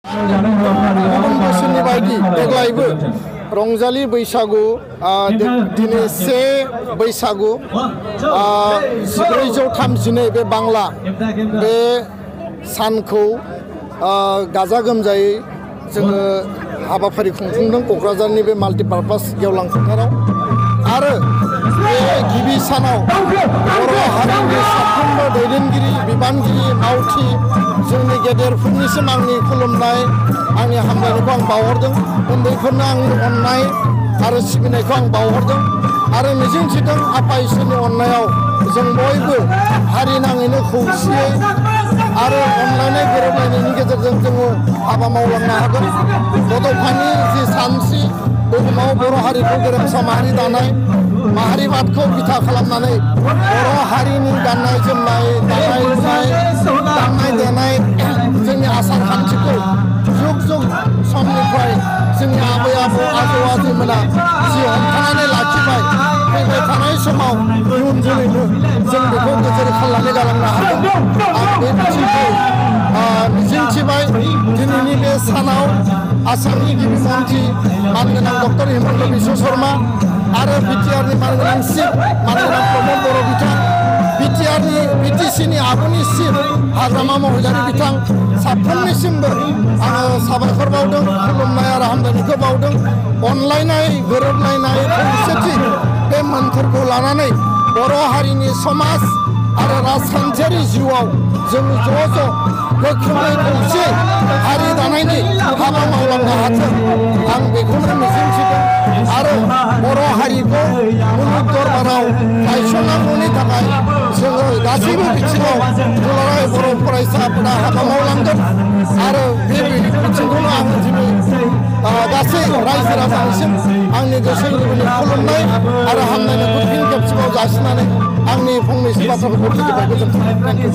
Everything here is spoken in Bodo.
गुबुन बोसोरनि बायदि देग्लायबो रंजालि बैसागु दिनै 1 बैसागु 1432 बे बांला बे सानखौ गाजा गोमजायै जोङो हाबाफारि खुंफुंदों क'क्राझारनि बे माल्टिपार्पास गेवलां फोथाराव आरो बे गिबि सानाव बर' हारिनि साफ्रोमबो दैदेनगिरि बिबानगिरि मावथि जोंनि गेदेरफोरनिसिम आंनि खुलुमनाय आंनि हामलायनायखौ आं बावहरदों उन्दैफोरनो आंनि अननाय आरो सिबिनायखौ आं बावहरदों आरो मिजिंथिदों आफा इसोरनि अननायाव जों बयबो हारि नाङैनो खौसेयै आरो अनलायनाय गोरोबलायनायनि गेजेरजों जोङो हाबा मावलांनो हागोन बड'फानि जि सानस्रि बुहुमाव बर' हारिखौ गेरेमसा माहारि दानाय माहारिबादखौ बिथा खालामनानै बर' हारिनि गाननाय जोमनाय दानाय लुनाय दामनाय देनाय जोंनि आसार खान्थिखौ जुग जुग समनिफ्राय जोंनि आबै आबौ आजौ आजैमोना जि हमथानानै लाखिबाय फैबाय थानाय समाव इयुन जोलैनो जों बेखौ गोजोर खालामनानै गालांनो हागोन आं बे बिथिंखौ मिजिंथिबाय दिनैनि बे सानाव आसामनि गिबि मन्त्रि मानगोनां डक्टर हिमन्त बिश्व शर्मा आरो बिटिआरनि मानगोनां चिफ मानगोनां प्रमद बर' बिथां बिटिसिनि आबुनि चिफ हाग्रामा महिलारि बिथां साफ्रोमनिसिमबो आङो साबायखर बावदों खुलुमनाय आरो हामलायनायखौ बावदों अनलायनाय गोरोबलायनाय खौसेथि बे मोन्थोरखौ लानानै बर' हारिनि समाज आरो राजखान्थियारि जिउआव जों ज' गोख्रोङै खौसे हारि दानायनि हाबा मावलांनो हाथों आं बेखौनो मिजिंथिदों आरो बर' हारिखौ मुलुग दरबाराव गायसननांगौनि थाखाय जोङो गासैबो बिथिङाव दुलाराय बर' फरायसाफोरा हाबा मावलांगोन आरो बे बिथिंखौनो आं दिनै गासै रायजो राजानिसिम आंनि गोसो गोरबोनि खुलुमनाय आरो हामलायनायखौ फिन खेबसेबाव जासिनानै आंनि फंनैसो बाथ्राफोरखौ फोजोबबाय गोजोन्थों।